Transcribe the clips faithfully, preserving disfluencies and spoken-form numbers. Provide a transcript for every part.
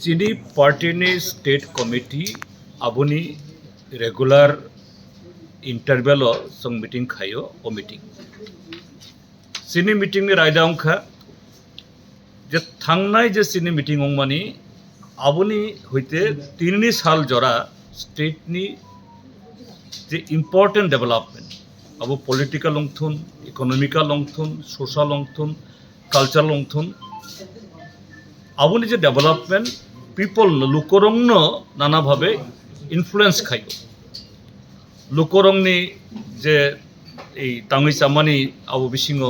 Chini party ni state committee aboni regular interval o chwng meeting khaio, o meeting. Chini meeting ni raida wngkha je thangnai je chini meeting wngmani aboni hoite tinini sal jora state ni je important development, abo political wngthun, economical wngthun, social wngthun, cultural wngthun, aboni je development people no, lukorokno nana bhabe influence khaio. Lukorokni je ei tangwi chamani abo bisingo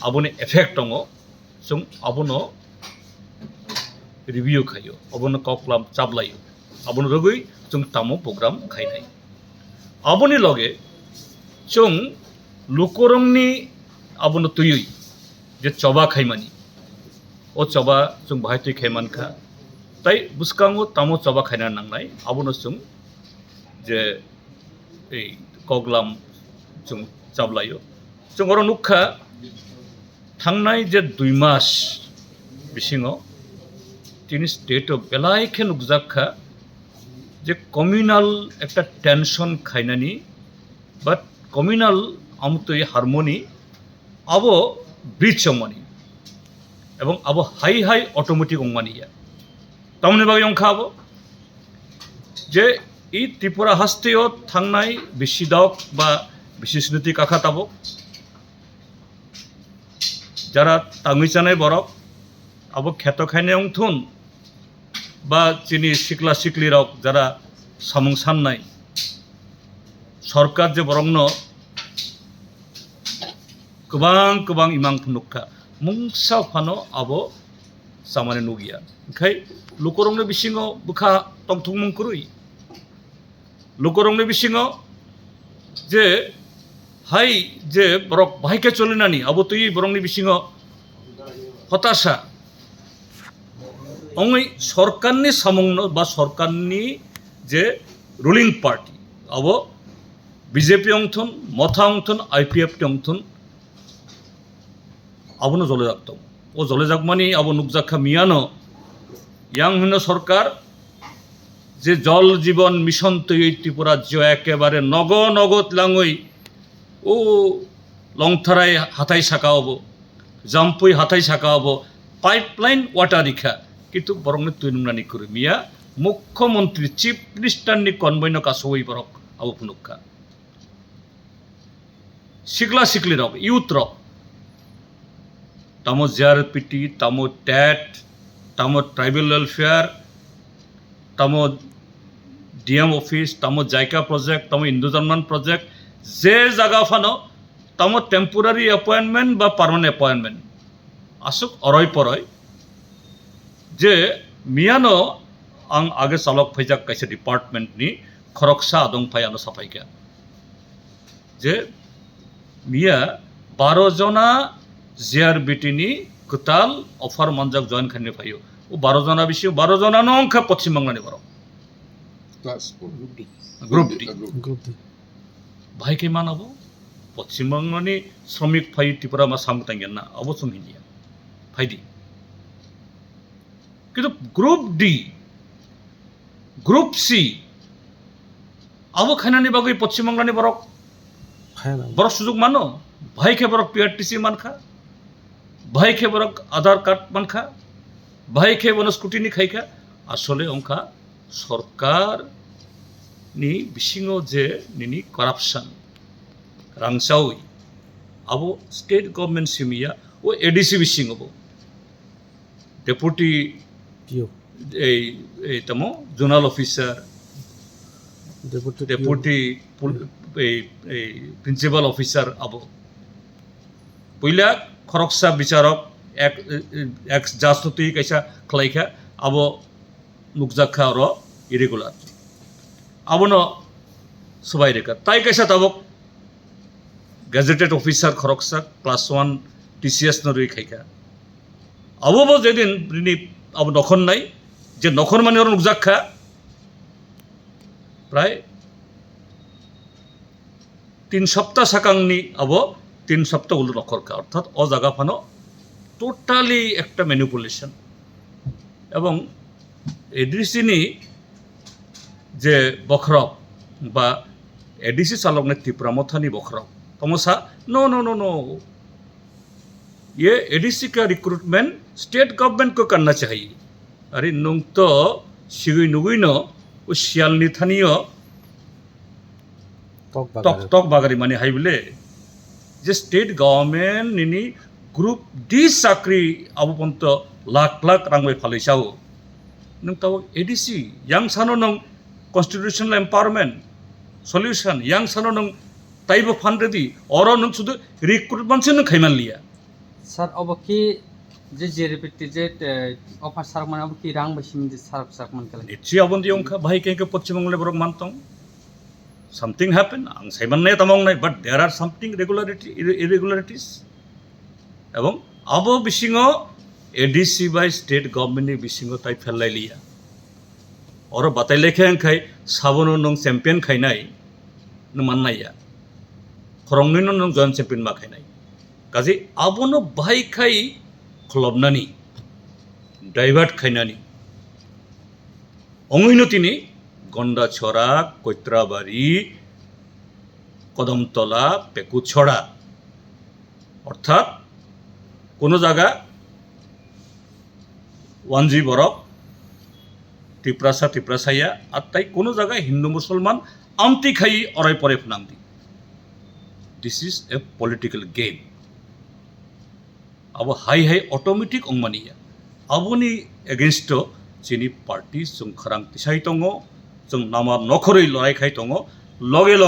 aboni effect tongo, chwng abono review khaio, abono koklam chaplaio, abono rwgwi chwng tamo program khainai. Aboni loge chwng lukorokni abono twiwi je choba khaimani, o choba chwng bahai twi khai mankha, tai bwskango tamo choba khaina nangnai, abono chwng je ei koklam chwng chaplaio. Chwng oro nukha, thangnai je dui mas bisingo tini state o belai khe nukjak kha je communal ekta tension khainani, but communal amtwi harmony abo breach wngmani, ebong abo hai hai automatic wngmani ya. Tamoni bagwi wngkha abo je i Tripura hasteo thangnai bisi dok ba bisi sniti kakha tabok jara tangwi chanai borok abo kheto khainai wngthun ba chini sikla siklirok jara samung sannai, sorkar je borokno kwbang kwbang imang phunukha, mungsa phano abo chamani nukya. Hinkhe lukurokni bisingo bwkha tongthokmung kwrwi. Lukurokni bisingo je hai je borok bahai khe cholinani, abo twi borokni bisingo hotasa wngwi sorkarni samungno ba sorkarni je ruling party, abo B J P wngthun, Motha wngthun, I P F T wngthun, abono jolejak tongo. O jolejakmani abo nukjak kha miyano, yang hino sorkar je Jal Jeevan Mission twiwi Tripura rajyo ekebare nogo nogo tlangwi o Longtharai hathai saka obo, Jampui hathai saka obo, pipeline water rikha, kintu borokni twi nungnani kwrwi miya, Mukhyamantri Chief Minister ni convoy no kasowi borok abo phunukha. Sikla siklirok, youth rok, tamo J R P T, tamo tet, tamo tribal welfare, tamo D M office, tamo JICA project, tamo Indo-German project, je jaga phano tamo temporary appointment ba permanent appointment, aswk oroi poroi je miyano ang age chalok phaijak kaisa department ni khoroksa adong phai ano saphaikha je miya baro jona J R B T ni kwtal offer manjak join khainai phaio. O baro jona bisingo baro jona no wngkha Poschim Banglani borok. Class four, group D. Group D. Group D. Bahai khe mano bo Poschim Banglani sromik phai Tripura ma samung tangya na, abo chwng hinya. Phaidi. Kintu group D, group C, abo khainani bagwi Poschim Banglani borok, Phai na. Borok sujuk mano, bahai khe borok P R T C mankha, bahai khe borok Aadhaar card mankha, bahai khe bono scrutiny khaikha, asole wngkha sorkar ni bisingo je nini corruption, rangchawi, abo state government simiya, o A D C bisingo bo. Deputy P O. Ei, ei tamo zonal officer, Deputy P O. Deputy pul-, ei, ei principal officer abo. Puila khoroksa bicharok ek, ek judge no twi kaisa khlaikha, abo nukjak kha oro irregular. Abono swbai rwkha. Tai kaisa tabuk gazetted officer khoroksa class one T C S no rwi khaikha. Abo bo jedin rini abo nokhon nai, je nokhon mani oro nukjak kha, prai tin sapta sakangni abo tin sapta ulo nokhor kha, orthat o jaga phano totally ekta manipulation. Ebong A D C ni je bokhorok ba A D C chaloknai Tipra Mothani bokhorok, tamo sa, "No, no, no, no. Ye A D C ka recruitment state government ko karna chahiye." Are nwng to sigwi nugwi no o siyalni thani o Tok bagari. Tok, tok bagari mani hai bole. Je state government nini group D chakri abo ponto lakh lakh rang bai phalwi sao. Nwng tabo A D C, yang sano nwng constitutional empowerment solution, yang sano nwng taibo fund ready, oro nwng sudu recruitment se nwng khaiman liya. Sir, obo ki je J R P T je, eh, offer sir mane obo ki rang bai simi je sir, sir man kala. Nichi abon di ongkha, bahai kengke Pachchim Bangla borok mantong. Something happen, ang saiman nai tamong nai, but there are something regularity, irre-, irregularities. Ebong abo bisingo A D C bai state government ni bisingo tai phelai liya. Oro batai lekhe wngkhai sabono nwng champion khainai, nwng mannai ya. Khoroknwino nwng joint champion ma khainai. Kaje abono bahai khai kholopnani, divert khainani. Ongwino tini Gondachora, Koitrabari, Kodomtola, Pekuchora. Orthat, kono jaga wanji borok, Tiprasa, Tiprasa ya, ar tai kono jaga Hindu Musulman amtwi khai orai porai phwnang di. This is a political game. Abo hai hai automatic ongmani ya. Aboni against o chini party chwng kharang tisai tongo, chwng nama nokhorwi lorai khai tongo, loge loge